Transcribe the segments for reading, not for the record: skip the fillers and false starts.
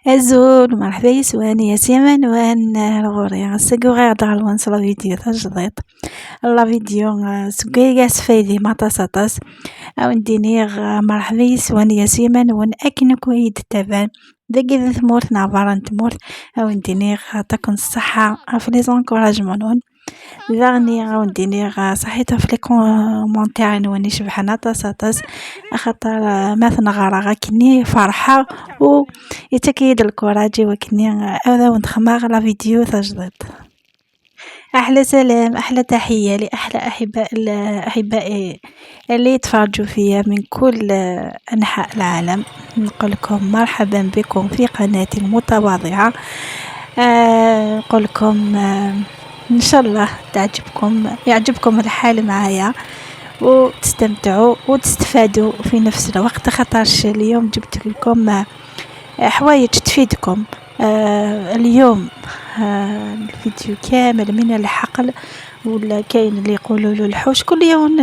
أزول مرحبا يسوان يا سيمان وان الغوري سقو غير دغلوان la vidéo تجديد la vidéo سقايا سفايدي ما طاس أو ندينيغ مرحبا يسوان يا سيمان وان أكن كويد تبان داكي ثمورت نعبر تمورت أو ندينيغ تكون الصحة في les encouragements نون ذغني غاو ندينيغ صحيتها في les commentaires نوني شبحنا طاس طاس خاطر ما ثنغرا غاكني فرحة و يتكيد ال courage وكني هذا ونتخماغ la vidéo تجديد. أحلى سلام، أحلى تحية لأحلى أحباء أحبائي اللي يتفرجوا فيا من كل أنحاء العالم. نقول لكم مرحبا بكم في قناتي المتواضعة. نقول لكم إن شاء الله يعجبكم الحال معايا وتستمتعوا وتستفادوا في نفس الوقت، خاطرش اليوم جبت لكم حوايج تفيدكم. اليوم الفيديو كامل من الحقل، ولا كاين اللي يقولوا له الحوش، كل يوم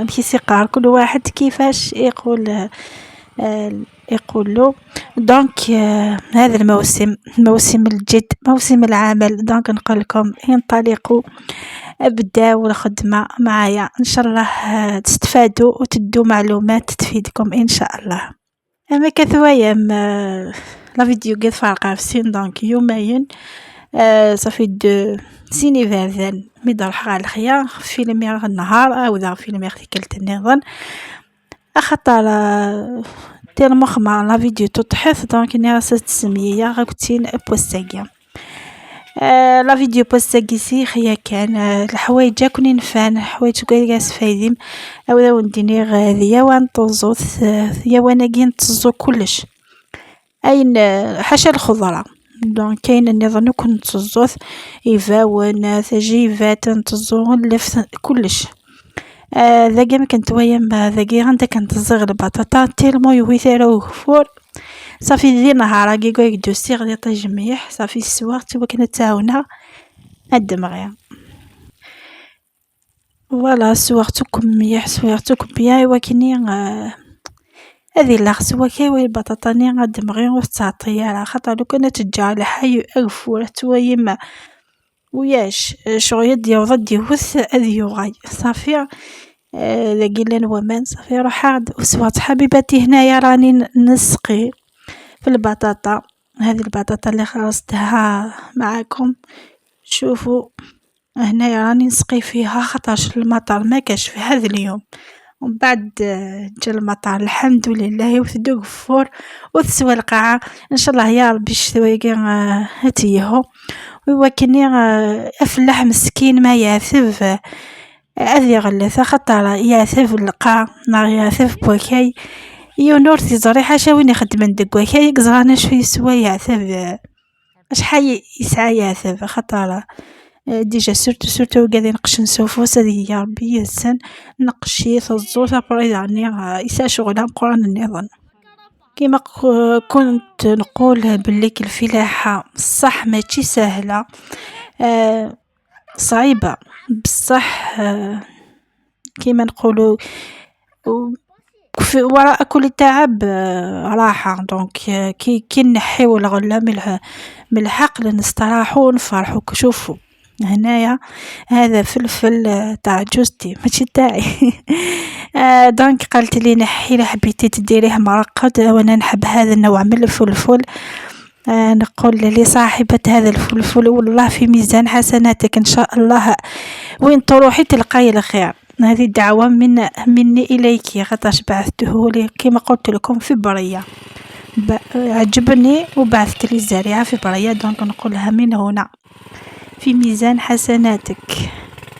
مشي سيقار، كل واحد كيفاش يقول له. donc هذا الموسم موسم الجد، موسم العمل. donc نقول لكم انطلقوا، ابداو الخدمة معايا، ان شاء الله تستفادوا وتدوا معلومات تفيدكم ان شاء الله. اما كثوايام la vidéo قد فارقة في سين، donc يومين صافي دو سيني فازان مي دار على الخيا فيلمي النهار او ذا فيلمي كلت النظام خاطر tellement خما la vidéo تتحف. donc ني راه تسمية غاكتين بوستاكيا la vidéo بوستاكي سي خيا كان الحوايج كوني نفان حوايج كاع سفايدين او ذا ونديني غادية وان طوزو يا وانا كي نطزو كلش اين حاشا الخضرة. donc كاين النظام كون تزوث يفاون تجيفات نتزو اللفت كلش. ذاكي ما كنت ويا ذاكي غنتا كنتزغ البطاطا tellement يويثارا وكفور صافي ذي نهار كي دوسي غادي طيج ميح صافي السواق توا كنا تعاونا الدمغيا voilà سواقتكم ميح سواقتكم bien وكني هذه لا سوا كاوي البطاطا ني غادمغي وتعطي على خاطر لو كان تجا الحي أغفور توا وياش شغل يدي ضد يوث أذ يغاي صافي ذاكي لان ومان صافي روح وسوات حبيباتي. هنايا راني نسقي في البطاطا، هذه البطاطا اللي خلصتها معاكم. شوفوا هنايا راني نسقي فيها خاطرش المطر ما كاش في هذا اليوم، ومن بعد جا المطر الحمد لله وتدوق فور وتسوى القاعة ان شاء الله يا ربي الشتوى هاتيهو. وكني افلاح مسكين ما يعثف اذي غلث خاطر يعثف القاع نار يعثف بوكاي يونور تيزري حاشا وين يخدم عندك وكاي قزرانا شوي سوا يعثف شحال يسعى يعثف خاطر déjà surtout surtout قاعدين نقش نسوفو سادي يا ربي يسن نقشي ثزو ثابري يعني يسا شغلها قران النظام. كيما كنت نقول بلي الفلاحة صح ماشي سهلة، صعيبة بصح كيما نقولوا وراء كل تعب راحة. donc كي نحيو الغلة من الحقل نستراحو ونفرحو. شوفوا هنايا هذا فلفل تاع جوزتي ماشي تاعي. donc قالت لي نحي لا حبيتي تديريه مرقد، وانا نحب هذا النوع من الفلفل. نقول لصاحبة هذا الفلفل والله في ميزان حسناتك ان شاء الله، وين تروحي تلقاي الخير. هذه الدعوة مني إليك خاطرش بعثته لي كما قلت لكم في برية، عجبني وبعثت لي الزريعة في برية. donc نقولها من هنا في ميزان حسناتك.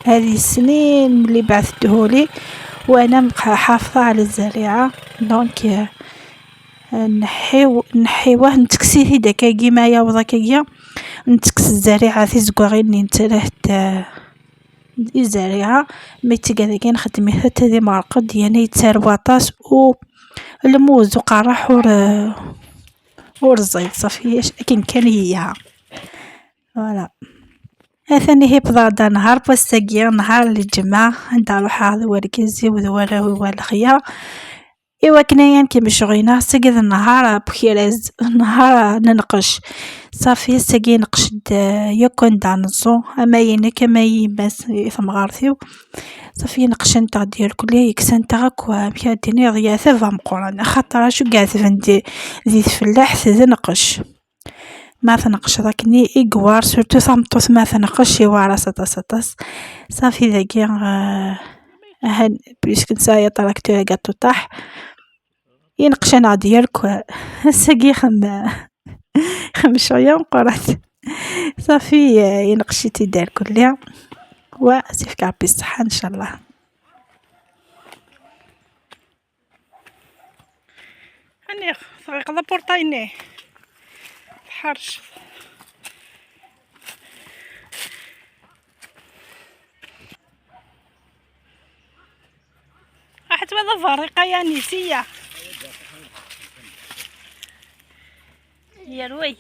هذه السنين اللي بعثته لي وانا حافظة على الزريعة. donc نحيوه نتكسيه داك كيما يا وضاك نتكس الزريعة في زكوغيني نترحت الزريعة مي تيكا نخدمي حتى ذي مرقد يعني يتسار و الموز وقرح ورزيت صافي كاين كان هي voilà. ثاني هي بضادا نهار بوستاكيا نهار الجمعة عندها روحها ذوال كيزي وذوال هو الخيا. إوا كنايا كيمشغينا ساكي النهار بكيراز نهار ننقش صافي ساكي نقشد يكون دا نزو أما ينك أما يماس ثمغارثيو صافي نقشنتغ ديال كلي يكسنتغ كوا مكاديني ضيا ثافا مقران خاطر شو قاعد ثفندي ذي تفلاحت ذي نقش ما تنقش ذاكني إيكوار سورتو ثمطوط ما تنقش يوارا سطاس سطاس صافي ذاكي هاد بيسك نسايا تراكتور قاتو طاح ينقش انا ديالك ساكي خم شوية مقرات صافي ينقشيتي دار كلها و سيفك ربي الصحة ان شاء الله. هاني طريق لابورتايني حرش راحت هذا فريقة يا نسية يا روي.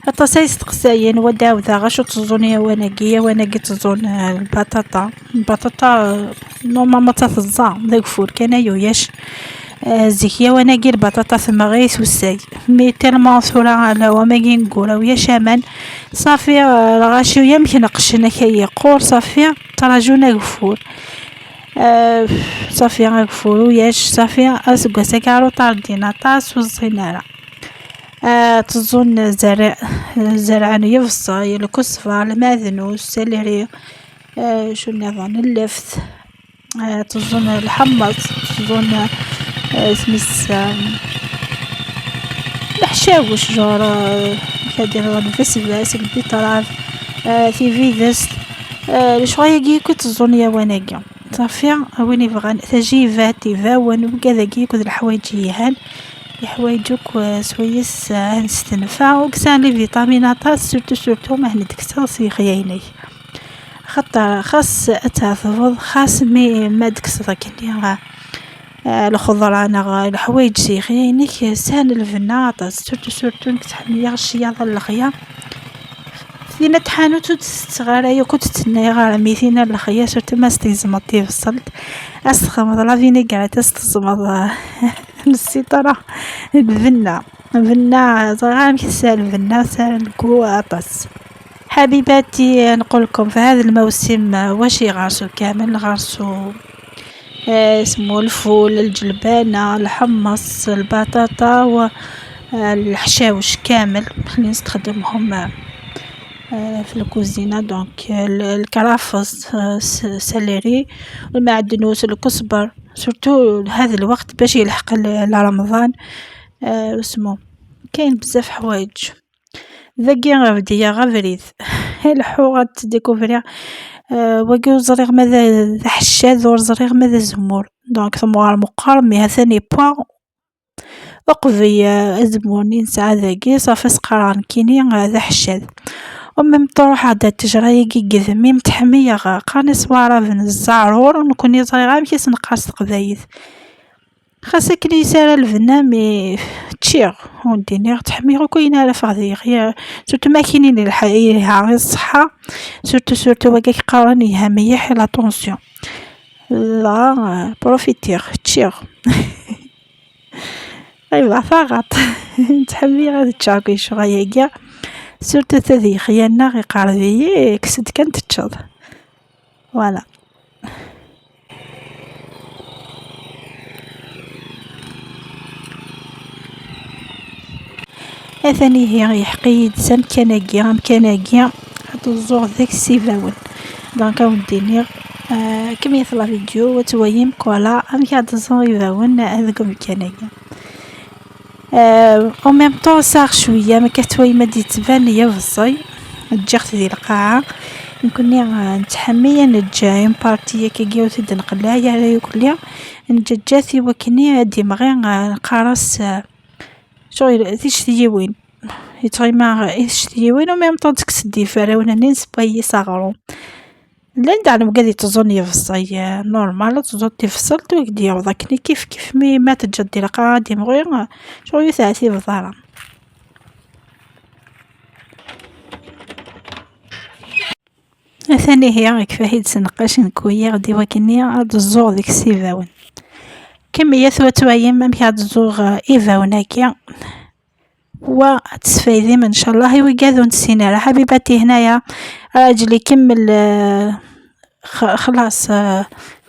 أطاس يستقساين وداوذا غاشو تزوني وناكي وناكي تزون البطاطا البطاطا نورمالمون تتزا داك فور كان ياش زيكيا وناكي البطاطا ثما غير توساي مي تيلمون ثورا على وما كي نقول ويا شامان صافي الغاشي ويا مكنقشنا كيقور صافي تراجونا كفور صافي غفور وياش صافي اسكاسا كارو طاردينا طاس والزينارة تزون زرع زرعان يفصى الكسفة المعدنوس السلري شو النظام اللفت تزون الحمص تزون سميس الحشاوش جور كادير الفسفاس البيطراف تيفيدست شغايا كي تزون يا وناكا صافي وين يبغى تجيفات تيفاون وكذا كي كود الحوايج يهان الحوايجوك سويس نستنفع وكسان لي فيتامينات سورتو سورتو ما هندك سي خيايني خاطر خاص اتعفض خاص مي ما دكس داك الخضرة انا الحوايج سي خياينيك سان الفنا سورتو سورتو نكتحمي الشياطة الخيا ثينا تحانوت تستغرايا كنت تسناي غير ميثينا الخيا سورتو ما ستيزمطي في الصلت استخمض لا فينيكرات استزمض السيطرة الفنا الفنا صغار كيسال الفنا سال الكو عطس. حبيباتي نقول لكم في هذا الموسم واش يغرسو كامل غرسو اسمو الفول الجلبانة الحمص البطاطا والحشاوش كامل اللي نستخدمهم في الكوزينة. donc الكرافس céleri المعدنوس الكزبر surtout هذا الوقت باش يلحق لرمضان اسمو كاين بزاف حوايج ذاكي غادي غافريد الحو غاتديكوفري واكي زريغ ماذا حشاد ورزريغ ماذا زمور donc ثمغار مقار مي ثاني بوا اقضي ازمورني نسعى ذاكي صافي سقران كيني ذا حشاد ومن طروح هذا التجرية كي قذمي متحمية قاني صوارا بن الزعرور ونكون يزري غير كيس نقاس تقبايد خاصك لي سارة الفنا مي تشيغ ونديني تحمي غير كاين على فغدي غير سورتو ما كاينين الحقيقة غير الصحة سورتو سورتو وكاك قارني هامية لا طونسيون لا بروفيتيغ تشيغ ايوا فقط تحمي غادي تشاكي شغايا كاع سورتو تذي خيالنا غي قاربي كسد كان تتشض فوالا. اثاني هي يحقيد سمكاناكي امكاناكي تزوغ ذاك السيفاون. donc أودينيغ كمية la vidéo وتوايم voilà أمك تزوغ يفاون هذاك المكان. au même temps صاغ شوية ما كتوايم ما تبان ليا بصي تجيخت ديال القاعة نكوني نتحمي نجا une partie كي تد نقلع يا يكلي نججاتي وكني ديمغي نقارس شغل تيشتيوين يتغيما يشتيوين و même temps تكسدي فراونا نسباي صاغرو لان دعنا قاعد تظن يفصي normal تظن تفصل توك ذاك كيف كيف mais ما تجدي القاعة ديمغي شغل يثعتي بضارة. ثاني هي كيفاه يتسنقاش نكويا غدي وكني غاد ديك السيفاون كمية ثوتوايم أمك غاد إيفاوناكي و تسفايديم ان شاء الله. ويقادو نسينا حبيباتي هنايا راجلي كمل خلاص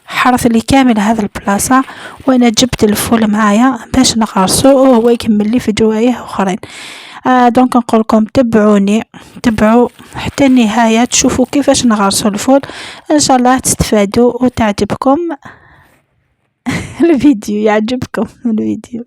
حرث لي كامل هذا البلاصة، وانا جبت الفول معايا باش نغرسو وهو يكمل لي في جوايه اخرين. donc نقول لكم تبعوني، تبعوا حتى النهاية تشوفوا كيفاش نغرسو الفول، ان شاء الله تستفادوا وتعجبكم الفيديو، يعجبكم الفيديو.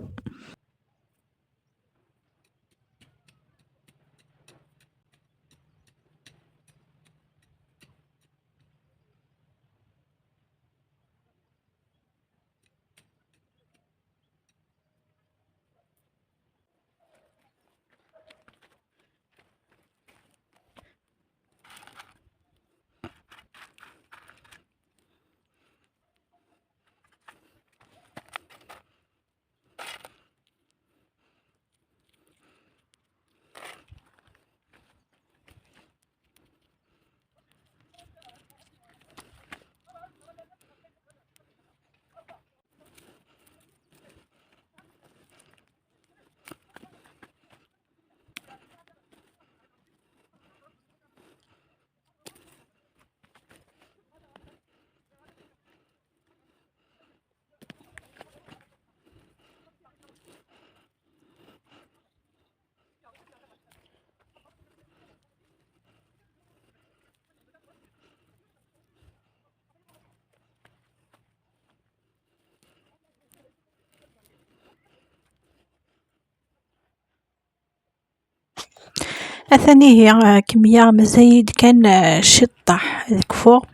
أثاني هي كمية مزايد كان شطح الكفور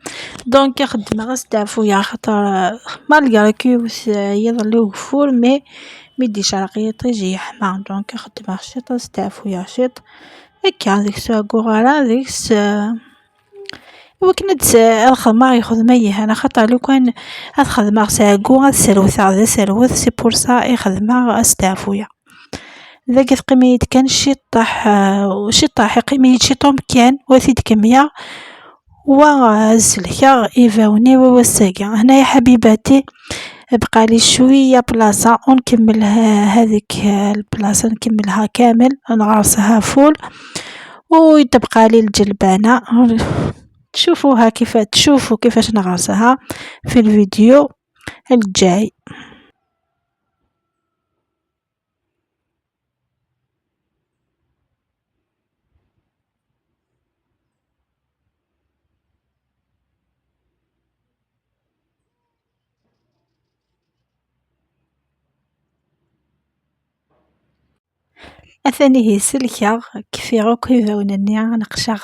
donc خدمة غير ستعفويا خاطر malgré que يظل كفور mais ميدي شرقية يجي يحمى donc خدمة شط ستعفويا شط هكا ديك سواقو ديك وكنت الخدمة يخدم أنا خاطر لو كان الخدمة ساقو سروث ذا سروث c'est pour ça يخدمها استعفويا. ذاك قيميت كان شطح شطح قيميت شي طوم كان وثيد كمية وسلكا إيفاوني ووساقا. هنايا حبيباتي بقى لي شوية بلاصة ونكمل هذيك البلاصة نكملها كامل نغرسها فول وتبقى لي الجلبانة. تشوفوها كيف تشوفوا كيفاش نغرسها في الفيديو الجاي. أثاني هي سلكة كيفي كيفاونني نقشاغ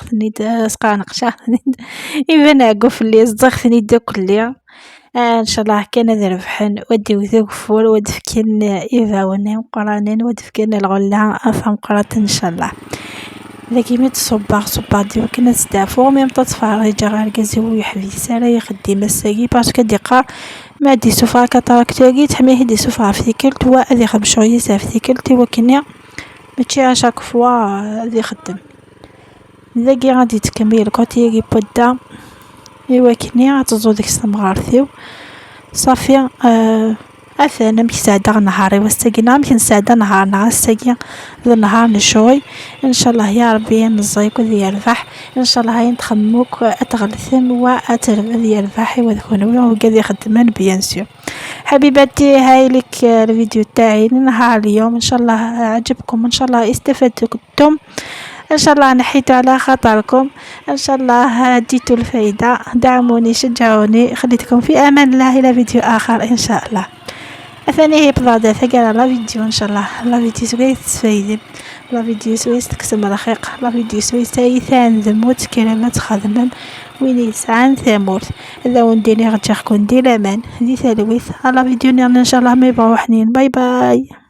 سقا نقشاغ إيفان عقو فلي زدغ داكلي. ان شاء الله كان ذا ربحن ودي وذوك فول ودفكن إيفاوني وقرانين ودفكن الغلة أفهم قرات ان شاء الله. ذاكي مي تصباغ صباغ ديما كنا تستعفو même تتفرج غير كازيو يحبس راه يخدم الساقي parce que ديقا ما دي سوفا كتراكتاكي تحميه دي سوفا في تيكلت و هذه خمسة في تيكلت وكني ماشي à chaque fois غادي يخدم. ذاكي غادي تكمل côté بودا ايوا كني غتزو ديك السمغارثيو صافي. اثانا مكسعدا نهاري واستاقينا ممكن نسعدا نهارنا استاقي ذا نهار نشوي ان شاء الله يا ربي نزيك وذي يربح ان شاء الله هاي نتخموك اتغلثن واتربح يربح وذكونوا وقاد يخدمان bien sûr. حبيباتي هاي لك الفيديو تاعي نهار اليوم ان شاء الله عجبكم ان شاء الله استفدتم. ان شاء الله نحيتو على خاطركم، ان شاء الله ديتو الفايدة. دعموني شجعوني، خليتكم في امان الله الى فيديو اخر ان شاء الله. ثاني هي بضاعة ثقالة la vidéo، ان شاء الله la vidéo سويس تسفيدي، la vidéo سويس تكسم الرخيق، la vidéo سويس تايثان ذموت كلمة تخدمم وين يسعان ثامورت. هذا ونديني غتجاخكم دي لامان دي ثالويث la vidéo ان شاء الله ما يبغوا حنين. باي باي.